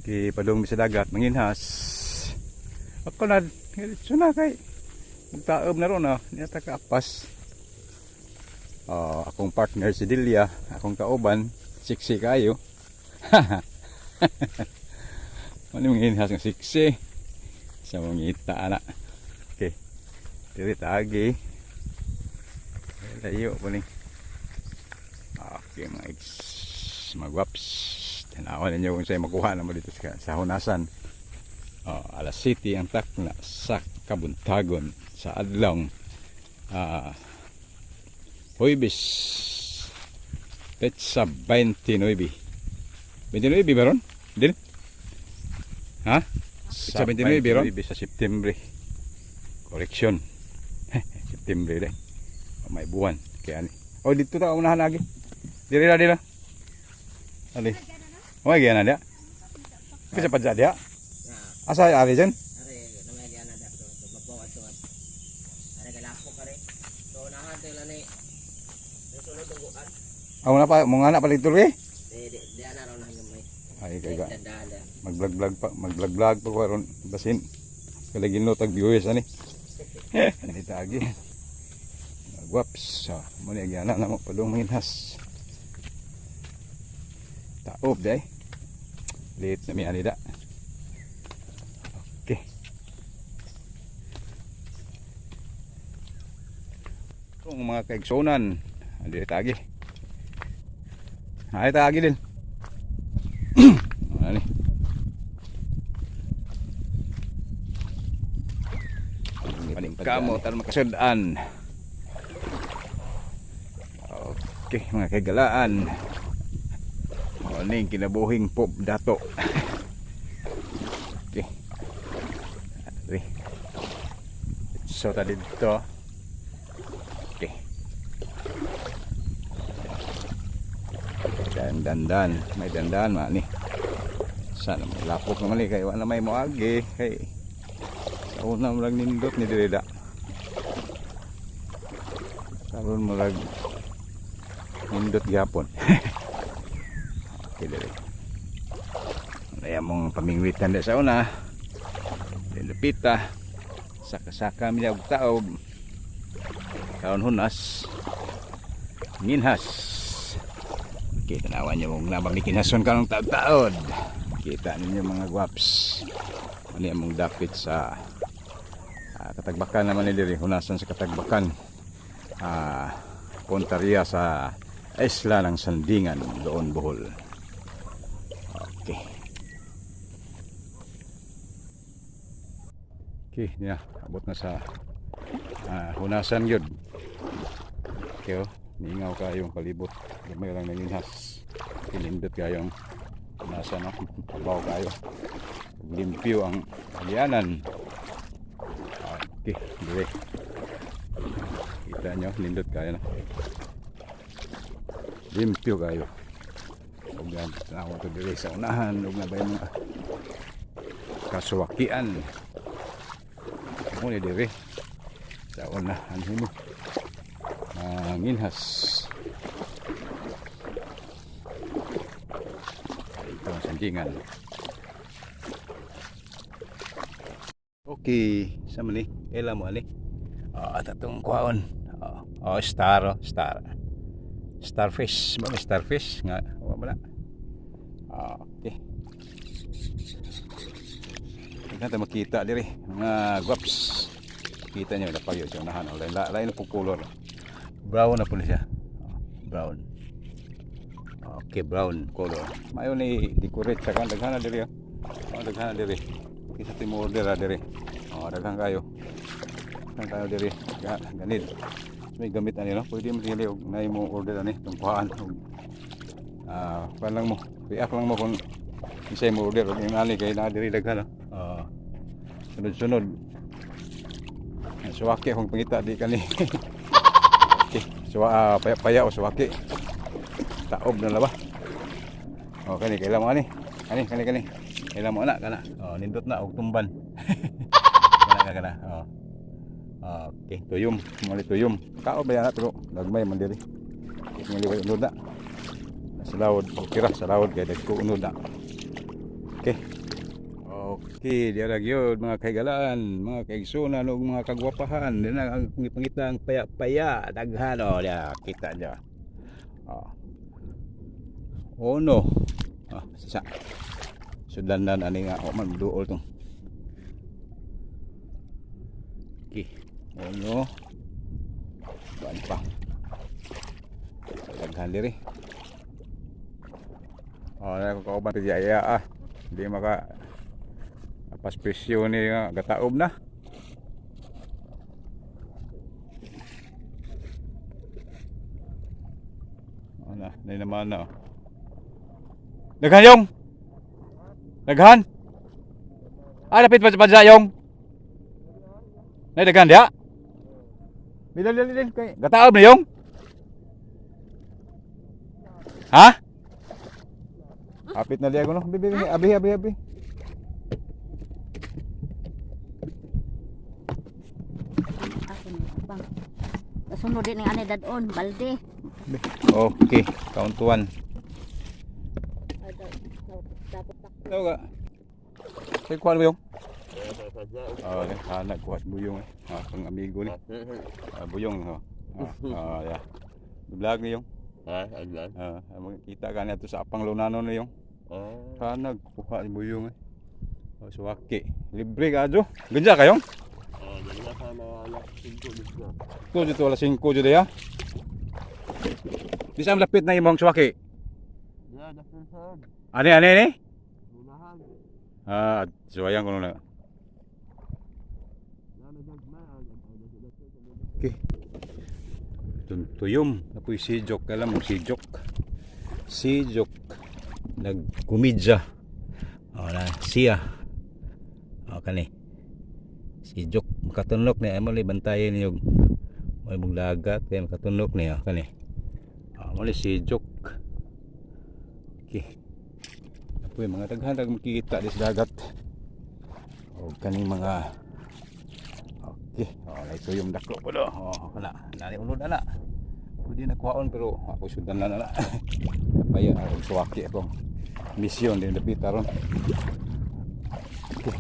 Ki padung mi sa dagat manginhas. Ako na diretso na kay magtaob na ron ah. Niya ta kaapas. Oh, akong partner si Delia, akong kauban, siksi kayo. Ano yung inhas nga siksi? Sa mangita ana. Okay. Diri tagi. Layo po ni. Okay, mga ex, mga gwaps. Tanawan ninyo kung sa'yo makuha na mo dito sa Hunasan. Oh, alas 7 ang takna sa Kabuntagon sa adlong Huwebes, petsa 29. 29 ba ron? Dil? Ha? Sa 29 ron? Sa September. Correction. September de. Oh, may buwan. Kaya ni. Oh, dito ta unahan lagi. Diri ra dira. Ali. Oh, may gana dia. Bisa pa dia. Asa ari dyan? Are, namay gyana da to. So babaw ato. Are galapok are. So unahan to lang ni. Sulod duguan. Ako na pa, mga anak pala tuloy. Di di di ana raw na gamay. Ay, kay ga. Dandala. Mag-vlog-vlog pa, mag-vlog-vlog pa ko ron basin. Kalagin no tag viewers ani. Ani tagi. Gwaps. So, mo ni gyana na mo padung manginhas. Taob day. Late na mi ani da. Okay. Kung mga kaigsunan, andi tagi. Ay tagi din. Ano ni? Paningkamo tan makasud-an. Okay, mga kagalaan. O ning kinabuhing pop dato. Okay. Ari. So ta dito. Okay. Dan dan dan, may dandan ma ni. Sana may lapok naman ni kay wala may moagi kay sa una mo lang nindot ni diri da. Karon mo lang nindot gyapon. Okay diri. Kaya mong pamingwitan da sa una. Lupita. Saka-saka mi og taob. Karon hunas. Nginhas. Okay, tanawan niyo kung nabamikinhason karong taod-taod. Kita ninyo, mga gwaps. Ano yung dapit sa Katagbakan naman ni diri, hunasan sa Katagbakan. Punta riya sa isla ng Sandingan, doon Bohol. Okay. Okay, niya, abot na sa hunasan gyud. Okay, oh, mingaw kayong palibot. Gamay lang nanginhas. Pinindot kayong hunasan, no? Pabaw kayo. Limpyo ang alianan. Okay, dire. Kita nyo, nindot kayo na. Limpyo kayo. Ug yan, tanawa to dire sa unahan, ug na ba yung mga kasuwakian. Mo ni dire sa unahan himo. Manginhas. Ito ang sandingan. Okay, sa mali. Kaila mo ali. Oh, tatong kuhaon. Oh, oh, star, oh, star. Starfish, ba may starfish nga wala. Okay. Hindi natin makita diri mga gwaps. Kita niyo napagyo siya unahan. Oh, lain lain na po color. Brown na po siya. Oh, brown. Okay, brown color. Mayo ni decorate sa kan daghan na diri, oh. Oh, daghan na diri. Kita ti mo order diri. Oh, daghan kayo. Daghan kayo diri. Ganid. May gamit ani no. Pwede mo dili og nay mo order ani tong kuhaan og kuan lang mo. React lang mo kung isay mo order og ani kay naa diri daghan, no. Sunod-sunod. Suwaki akong pangita di kani. Okay, suwa paya, paya o suwaki. Taob na laba. Oh, kani kailan mo ani? Kani kani kani. Kailan mo ana kana. Oh, nindot na og tumban. Kana kana. Oh. Okay, tuyom, mali tuyom. Kao ba yan pero lagmay man diri. Mali unod na. Sa lawod, okay ra sa lawod kay dagko unod na. Okay. Okay, diara gyud mga kahigalaan, mga kaigsunan ug mga kagwapahan. Di na ang gipangitang paya-paya, daghan oh, diya kita niyo. Oh. Oh no. Ah, sisa. Sudlanan ani nga o man duol tong. Okay. Oh no. Kuan pa. Daghan diri. Oh, na ko kauban ti iya ah. Di maka paspisyo ni nga gataob na. Ano, na naman na. Oh. Daghan yung. Daghan. Ah, dapit pa pa yung. Nay daghan dia. Dili dili dili kay gataob na yung. Ha? Apit na diya ko no. Abi abi abi abi abi. Ako ni bang. Kasunod din ang ani dadon, balde. Okay, count one. Tao ka. Say kuha mo yung. Oh, ah, nagkuha si Buyong eh. Ah, kang amigo ni. Ah, Buyong oh. Ah, ah, yeah. Vlog ni yung. Ha, aglan. Ah, makita ka niya to sa Apang Lunano ni yung. Oh. Ah, nagkuha si Buyong eh. Oh, suwaki. Libre ka adyo. Ganja kayong? Oh, dali ka na alas 5 dito. Ito dito alas 5 dito ya. Di sa lapit na imong suwaki. Ya, daftar saan. Ani ani ani? Unahan. Ah, suwayang ko na. Okay. Tuntuyom. Apoy si Jok. Alam mo si Jok. Si Jok. Nagkumidya. O na, siya. O kani. Si Jok. Makatunok ni. Amo ni bantayan niyo. May mong dagat. Kaya makatunok niya. Kani. O, mo ni si Jok. Okay. Apoy mga daghan rag makikita di sa dagat. O kaning mga. Okay, oh, ito yung dako po do. Oh, kana. Nani ulod ana. Pwede na kuhaon pero ako sudan na na. Paya akong suwaki akong misyon din dapit aron. Okay.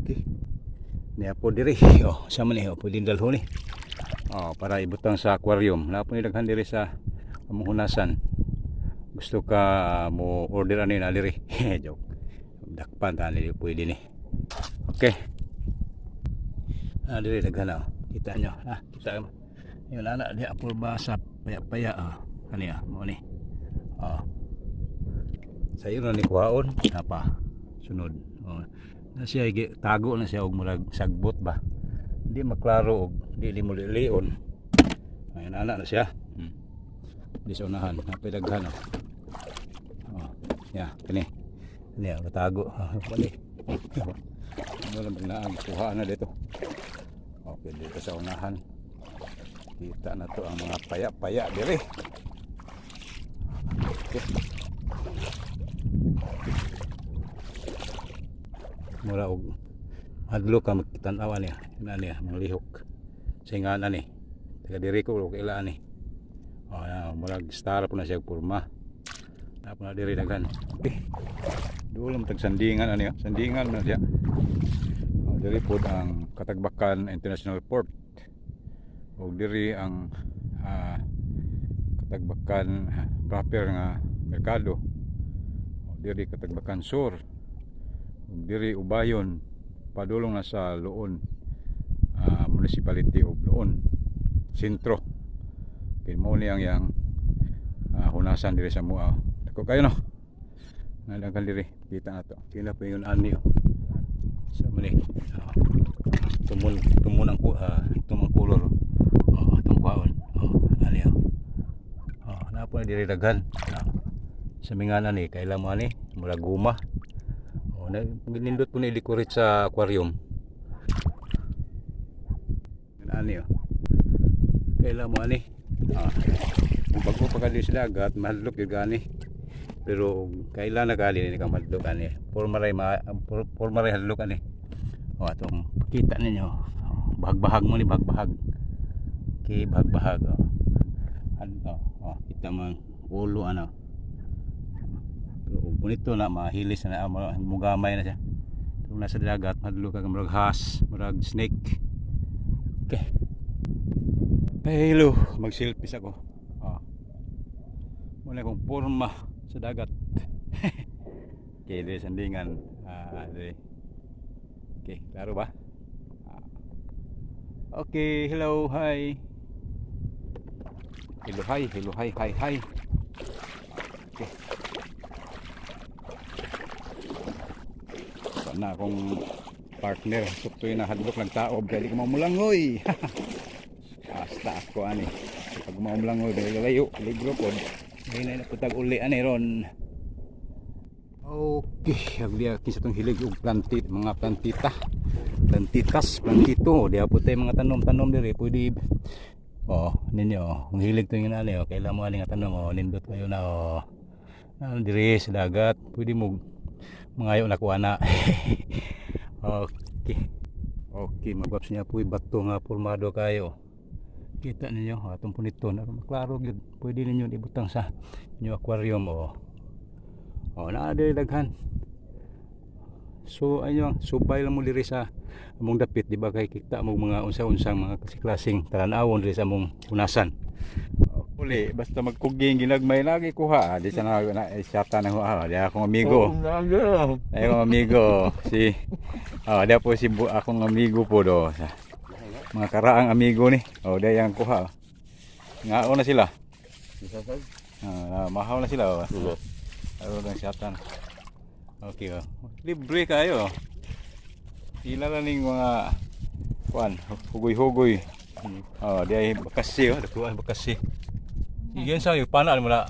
Okay. Niya po diri. Oh, sa man ni oh, pwede dalhon ni. Oh, para ibutang sa aquarium. Na po ni daghan diri sa among hunasan. Gusto ka mo order ani na diri. Joke. Dakpan ta ni pwede ni. Okay. Ah, diri daghan oh. Kita nyo. Ah, kita mo. Yun ana di apol ba sa paya-paya ah. Kani ah, mo ni. Ah. Sayo na ni kuhaon napa sunod. Oh. Na siya tago na siya og murag sagbot ba. Hindi maklaro og dili mo lilion. Ayun ana na siya. Di sa unahan, napay daghan oh. Oh, ya, kani. Kani ah, tago. Ah, wali. Ano lang naang kuha na dito. Okay, dito sa unahan. Kita na to ang mga paya-paya diri. Okay. Mura og hadlo ka magkitan-aw niya. Ina niya mga lihok. Sa ingana ni. Taga diri ko og ila ni. Oh, na, murag star po na siya porma. Na po na diri daghan. Okay. Duol man tag sandingan ani oh. Sandingan na siya. Oh, diri pod ang Katagbakan International Port. Og diri ang Katagbakan proper nga merkado. Og diri Katagbakan Sur. Og diri Ubayon padulong na sa Loon, Municipality of Loon, sentro. Kay mo ni ang yang hunasan diri sa mua. Dako kayo no. Nalangkan diri kita na to. Kila pa yun ani oh. Sa mali. Tumon tumon ang tumon kolor. Oh, atong kwaon. Oh, ani oh. Oh, na po diri daghan. Sa mingana ni kaila mo ani murag guma. Oh, na nindot po ni decorate sa aquarium. Ani oh. Kaila mo ani. Ah. Kung bago pa ka sa dagat, mahadlok gyud gani. Pero kaila na kali ni ka mahadlok ani. Forma ray hadlok ani. Oh, atong pakita ninyo. Oh, bahag-bahag mo ni bahag-bahag. Okay, bahag-bahag oh. Ano, oh, kita mo ang ulo ano. Pero og punito na mahilis na na mugamay na siya. Pero nasa dagat, madlo ka murag has, murag snake. Okay. Hey, hello, mag-selfie ako. Ah. Muna kong porma sa dagat. Okay, diri sandingan. Ah, diri. Okay, klaro ba? Ah. Okay, hello, hi. Hello, hi, hello, hi, hi, hi. Okay. Sana akong partner, suktoy na hadlok lang taob kay di ko mamulangoy. Hasta ako ani. Pag mamulangoy dali layo, peligro pod. Hinay na putag uli ani ron. Okay, agli kinsa tong hilig og plantit, mga plantita. Plantitas, plantito, diha po tayo mga tanom-tanom diri pwede. Oh, ninyo, kung hilig to yung ani, oh, kailan mo ani nga tanom, oh, nindot kayo na, oh. Ano diri sa dagat, pwede mo mangayo na kuha na. Okay. Okay, magwaps niya po bato nga formado kayo. Kita ninyo, atong punito na klaro gyud. Pwede ninyo ibutang sa inyo aquarium, oh. Oh, naa diri daghan. So ayo, subay lang mo diri sa among dapit, di ba, kay kita mo mga unsa-unsang mga klaseng talan-awon diri sa among unasan. Uli, basta magkuging ginagmay lagi kuha, di sa na, na syata na huwa, di akong amigo. Ay, akong amigo si, oh, di po si akong amigo po do. Mga karaang amigo ni. Oh, di yang kuha. Ngao na sila. Ah, mahaw na sila. Oh. Ano lang syata na. Okay, oh. Libre kayo. Ila lang ning mga kuan, hugoy-hugoy. Oh, di ay bakasi, oh, dakuan bakasi. Sige sa pana mo na.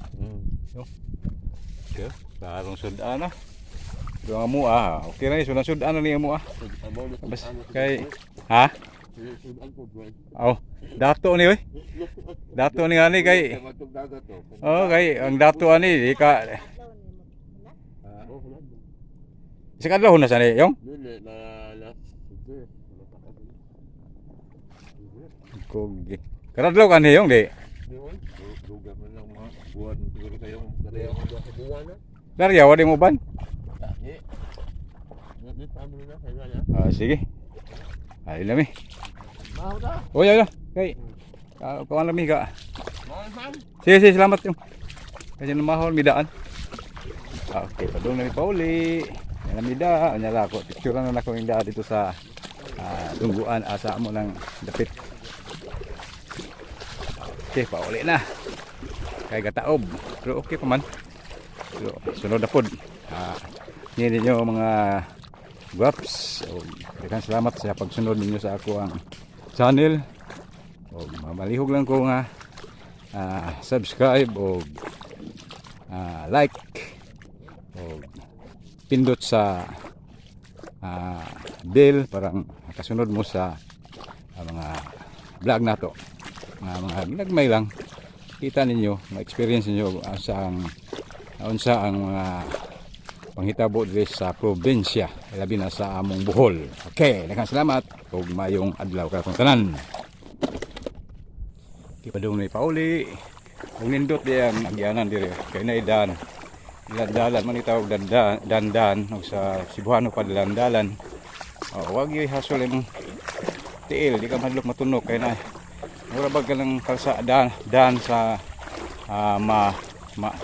Okay, klarong sudan na. Do ang mua, okay ra ni sudan sudan na ni ang mua. Bas kay ha? Oh, dato ni oy. Dato ni ani kay. Oh, kay ang dato ani di ka. Isa ka adlaw na sa ni yong? Kugi. Karadlaw ka ni yong di. Darya wala mo ban? Ah, sige. Ay lami. Oh, ya ya. Kay. Kawan lami ka. Sige, sige, salamat yung. Kasi namahol midaan. Ah, okay, padung nami pauli. Yan ang mida, anya la ako. Picture na nako yung daa dito sa tungguan asa mo ng dapit. Okay, pauli na. Kay gataob. Pero okay pa man. Pero sunod na pod. Ah, ninyo mga guwaps. O, daghang salamat sa pagsunod ninyo sa ako ang channel. O, mamalihog lang ko nga subscribe o like o pindot sa bell parang kasunod mo sa mga vlog nato. Mga ginagmay lang kita ninyo, ma-experience ninyo sa ang unsa ang mga panghitabo diri sa probinsya, labi na sa among Bohol. Okay, daghang salamat ug mayong adlaw katong tanan. Kipadung ni pauli. Ug nindot di ang agyanan diri kay naidan. Dandalan man itawag dandan, dandan ug sa Cebuano pa dandalan. Oh, wag yoy hasol imong tiil, di ka madlok matunok kay na mura ba ka ng kalsa dan, dan sa ma, ma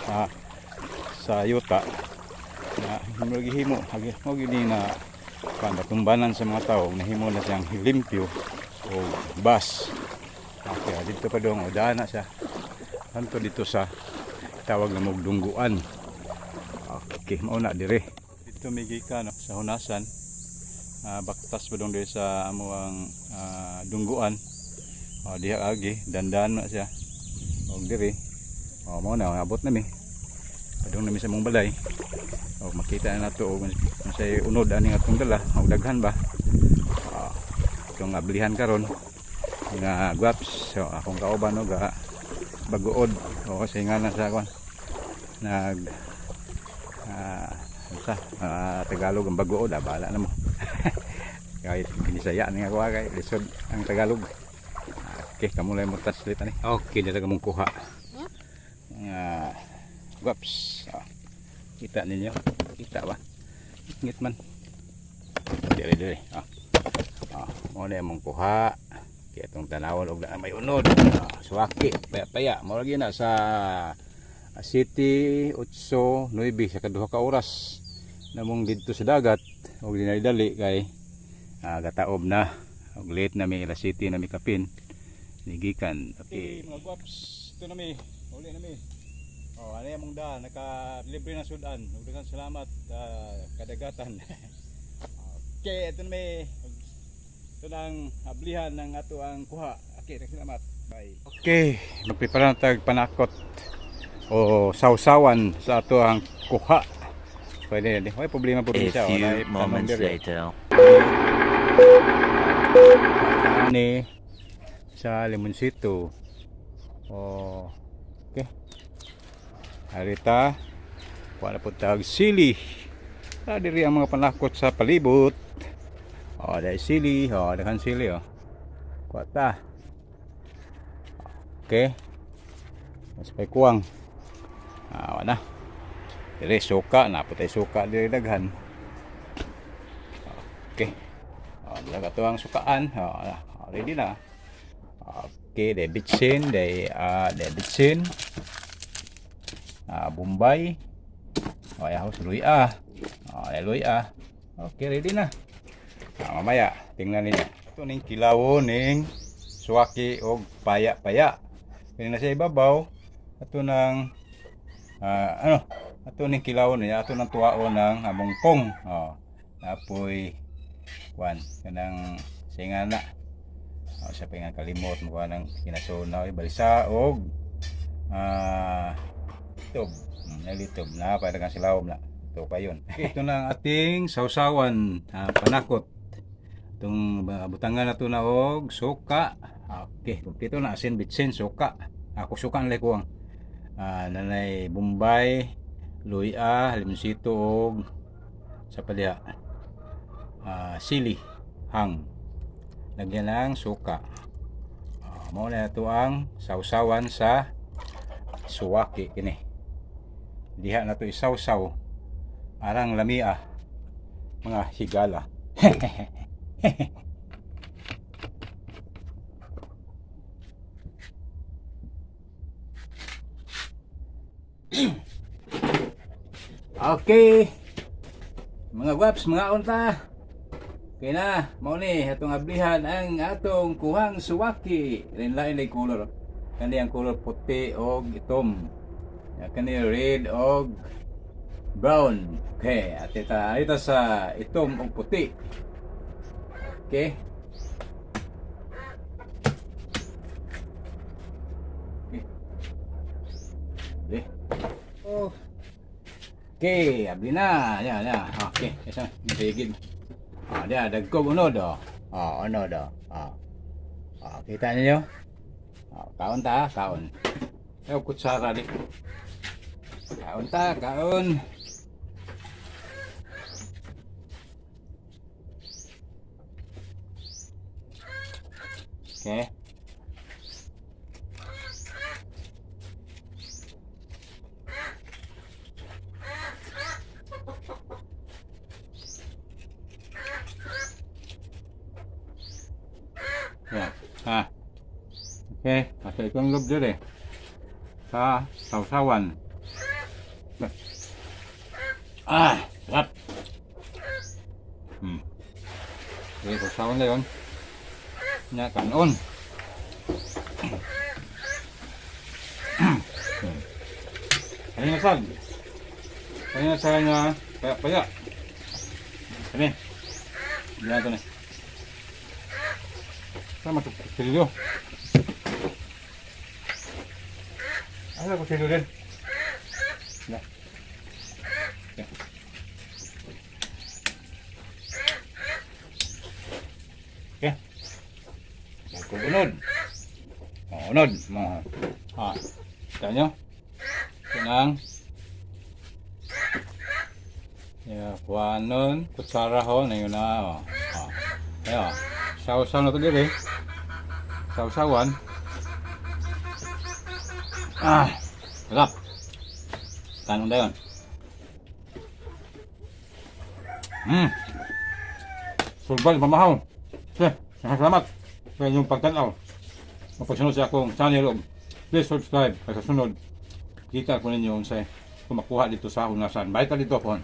sa yuta na mura gihimo agi mo gini na panatumbanan sa mga tao, nahimo na siyang limpyo o bus. Okay, dito pa dong o daan na siya anto dito sa tawag na mugdungguan. Okay, mao na dire. Dito may gikan no, sa hunasan. Baktas pa dong dire sa amuang dungguan. Oh, diha agi dandan na siya. Og dire. Oh, mao na abot nami. Padung nami sa mong balay. Og makita na nato og unsay unod ani nga atong dala, og daghan ba. Itong ablihan karon nga guwaps. So akong kauban og baguod o kasi nga na sa kwan nag sa Tagalog ang baguod, bahala na mo. Kahit binisaya ni nga kuha kay lisod ang Tagalog. Okay, kamo lang mo translate ani. Okay, dito ka mong kuha. Nga guwaps. Kita ninyo? Kita ba? Ngit man. Dire dire. Ah. Ah, mo na imong kuha. Kaya itong tanawon og na may unod. Ah, suwaki, paya-paya. Mao lagi na sa City 8, 9 sa kaduha ka oras namong didto sa dagat og dinali-dali kay gataob na og late na mi ila city na mi kapin nigikan. Okay, mga guwaps, ito na mi, uli na mi. Oh, ano yung mong daan, naka libre na sudan. Ug daghang salamat kadagatan. Okay, ito na mi. Ito na ang ablihan ng ato ang kuha. Okay, daghang salamat. Bye. Okay, magprepara na tag panakot o sausawan sa ato ang kuha. Pwede na. May problema po A rin siya. few Wala, tanong moments diri. later. Ni sa Limoncito. Oh, okay. Arita, wala po tawag sili. Ah, diri ang mga panakot sa palibot. Oh, dahil sili. Oh, daghan sili oh. Kuwata. Okay. Mas may kuwang. Ah, wala. Diri suka na putay suka diri daghan. Okay. Oh, dala to ang sukaan. Oh, ah, ready na. Okay, de bitsin, de bitsin. Ah, Bombay. Oh, ayaw luya. Oh, ay luya. Okay, ready na. Ah, mamaya tingnan ninyo. Ito ning kilawon ning suwaki og paya-paya. Kini na sa ibabaw ato nang ano, ato ning kilawon niya, ato nang tuwaon ng among kong. Oh, apoy kwan kanang singa na. Oh, sa pingang kalimot mo ng kinasunaw balisa og litob. Litob na para kang silawom na. Ito pa yun. Okay, ito na ang ating sausawan, panakot. Itong butangan na ito na og suka. Okay, kompleto na asin, bitsin, suka. Ako suka ang kuwang. Nanay Bombay, luya, limonsito og sa palya. Sili, hang. Lagyan ng suka. Mao na ito ang sausawan sa suwaki kini. Diha na to isawsaw arang lamia mga higala. Okay. Mga guwaps, mga unta. Okay na, mao ni atong ablihan ang atong kuhang suwaki. Lain lain color. Kani ang color puti og itom. Ya, kani red og brown. Okay, at ita, ita sa itom og puti. Okay. Okay. Okay. Oh. Okay, abli na. Ya, ya. Okay, isa, bigid. Ah, dia dagkog unod oh. Ah, unod oh. Ah. Ah, kita ninyo? Ah, kaon ta, kaon. Ayaw kutsara di. Kaon ta, kaon. Okay. Yeah. Ha. Okay, asa itong loob dyan eh. Sa sausawan. Ah, sarap. Okay, sausawan na yun. Nya, kanon. Kanina sag. Kanina sa nga paya-paya. Kani. Diyan ito na. Sama ito, kutsilyo. Ano kutsilyo din? Ya. Ya. Okay. Unod. Oh, unod. Mga. Ah. Kita nyo? Ito nang. Ya, kuhanon, kutsara ho, na yun na. Oh. Ah. Ayan. Sausaw na ito diri. Sausawan. Ah, sarap. Tanong dayon. Sulbal, pamahaw. Sige, salamat sa inyong pagtanaw. Mapagsunod sa akong channel. Please subscribe. Kay sa sunod, kita ko ninyo unsay kung makuha dito sa unasan. Bye ta dito po.